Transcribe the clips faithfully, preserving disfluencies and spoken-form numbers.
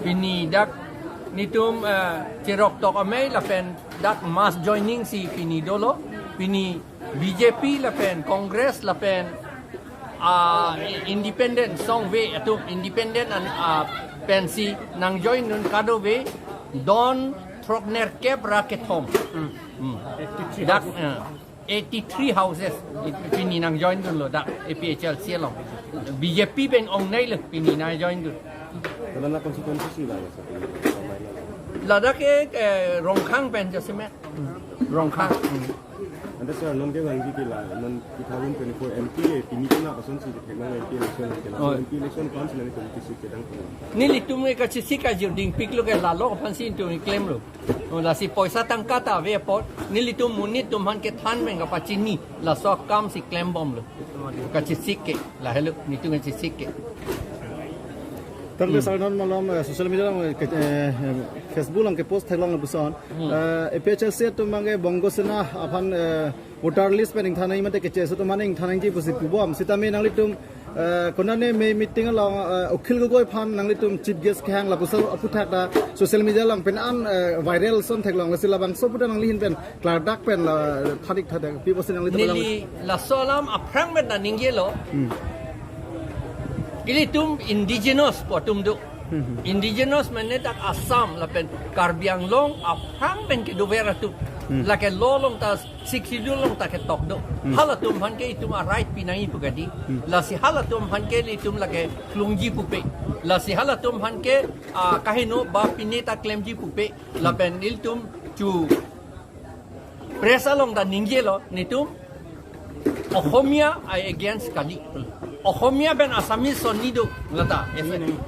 Pini dak netum, eh, cherok tok amei lapen dak mass joining si pini dolo. Pini B J P lapen Congress lapen, ah, independent songve atum independent an, ah, pensi nangjoindun kadokave don throknerkep ra kethom. Hmm. Dak, eh, eighty-three houses pini nangjoindunlo dak A P H L C along. B J P pen ongneilo pini nangjoindun. Konat constituency si la, sir? Ladak ke, eh, Rongkhang pen jasemet. Rongkhang. Ante sir, non kevangji ke la, non two thousand twenty-four M P A, pini kena kosonsi theklong M P election ke la. Oh. M P election kosonsi nangtum kachesik kedang. Nelitum ke kachesik kajir dingpiklo ke lalo aphansi netum klemlo. Oh, lasi poisa tangka ta ave apot, nelitum monit atum aphan kethan pen kapachini, laso akam si klembomlo. Kachesik ke, lahelo, netum kachesik ke. Tangte Hmm. sir, non malom, eh, social media along, eh, ke-, eh, eh, Facebook along kepost theklong lapuson. Hmm. Eh, A P H L C atum abangke Bongo Sena aphan, eh, voter list pen ingthan nangji mate keche aso atum aphan ingthan nangji pusi pubom. Sitame nanglitum, eh, konane me meeting along, eh, Akhil Gogoi aphan nanglitum chief guest kehang lapuson aphuthak ta social media along pen an, eh, viral ason theklong, lasi labangso aphuthak nangli ahin pen klardak pen la thadik thadik pi pusi nanglitum Neli laso alam aphrang pen nangjelo. Hmm. Ilitum indigenous pu atum do. Hmm. Indigenous mane dak Assam lapen Karbi Anglong aphrang pen kedover atum. Hmm. Lake law along ta Sixth Schedule along ta ketok do. Hmm. Halatum aphan ke itum a-right pinangji pu kadi. Hmm. Lasi halatum aphan ke ilitum lake klungji pupe. Lasi halatum aphan ke, ah, kaheno ba pine ta klemji pupe. Lapen ilitum chu press along ta nangjelo, netum Ohomia ai against kali. Ohomia pen Assamese son ni do lata.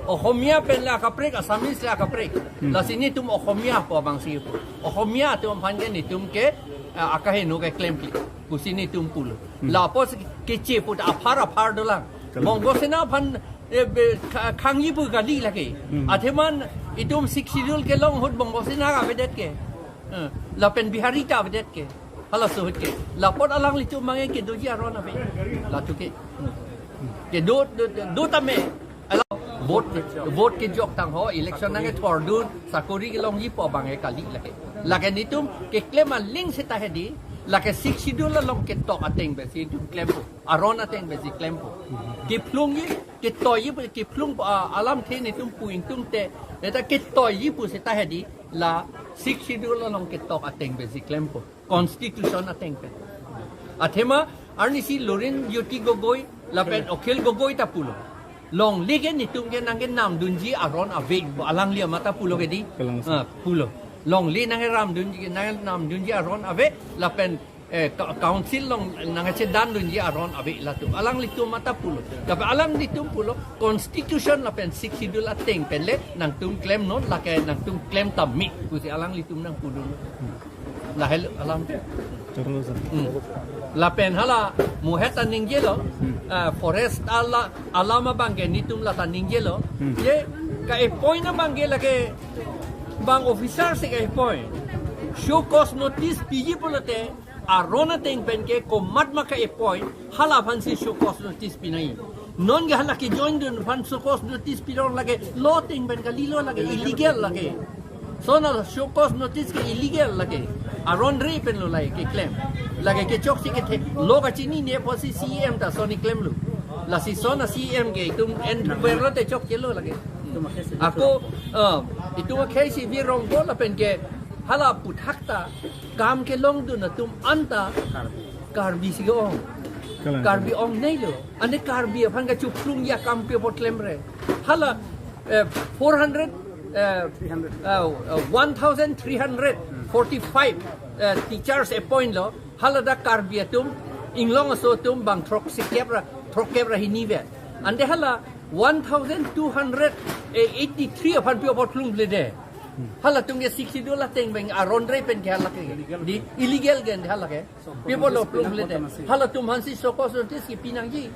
Ohomia pen le akaprek, Assamese le akaprek. Hmm. Lasi netum Ohomia pu abangsi pu. Ohomia atum aphan ke netum ke, eh, akaheno ke klemkle pusi netum pulo. Hmm. Lapusi keche pu ta aphar aphar dolang. Kalang. Bongo Sena aphan, eh, be, kha-, khangji pu kali lake. Hmm. Athema itum Sixth Schedule kelong ahut Bongo Sena avedet ke. Eh, lapen Bihari ta avedet ke. Halaso ahut ke. Lapot alanglitum abangke kedoji aron ave. Latum ke. Hmm. Kedo, do, do, do tame. Ala vote, vote kejok tang ho, election nangkethordun, sakori kelongji pu abangke kali lake. Lake netum keklem aling seta hedi, lake Sixth Schedule along ketok ateng pensi netum klempo, aron ateng pensi klempo. Kephlungji, ketoiji pu, kephlung, ah, alamthe netum pu ingtungte, neta ketoiji pu seta hedi, la Sixth Schedule along ketok ateng pensi klempo. Constitution ateng pen. Athema arnisi Lurinjyoti Gogoi lapen Akhil Gogoi ta pulo. Longle ke netum ke nangkenamdunji aron ave, alangli amat ta pulo ke di. Kalang, sir. Ah, pulo. Longle nangkenamdunji, nangkenamdunji aron ave, lapen, eh, ka-, council along nangchedandunji aron ave latum. Alanglitum amat ta pulo. Lapen alanglitum pulo, Constitution lapen Sixth Schedule ateng pen le nangtum klemnon, lake nangtum klem tame pusi alanglitum nangpudun. Lahelo alam. Chorlo, sir. Hmm. Lapen hala muhet ta nangjelo, Hmm. ah, forest ala, alam abangke netum lata nangjelo. Hmm. Je ka-appoint abangke lake bang officer si ka-appoint. Show cause notice piji pulote, aron ateng pen ke komat ma ka-appoint, hala aphansi show cause notice pinangji. Non ke hala kejoindun aphan show cause notice pirong lake, law ateng pen kalilo lake, illegal lake. Lason a show cause notice ke illegal lake. Aron ri pen lo lake keklem. Lake kechok si kethe. Law kachinine apotsi C E M ta lason klemlo. Lasi lason a C E M ke itum en verlo te chokchelo lake. Ako, ah, itum akhei si virongpo lapen ke hala aphuthak ta kam kelongdun atum anta Karbi si ke-ong. Kalang. Karbi ongneilo. Ante Karbi aphan kachuphlungji akam pi apot klemre. Hala, eh, four hundred, eh, Three hundred. eh, eh, one thousand three hundred forty-five, eh, teachers appoint lo. Hala dak Karbi atum, inglong aso atum bang throksikep ra, throkkep ra hini ave. Ante hala one thousand two hundred eighty-three aphan pi apot phlungple de. Halatum ke Sixth Schedule ateng pen aron ri pen ke hala ke. Di illegal ke hala ke. Pi apot lo phlungple de. Halatum aphansi show cause notice kepinangji.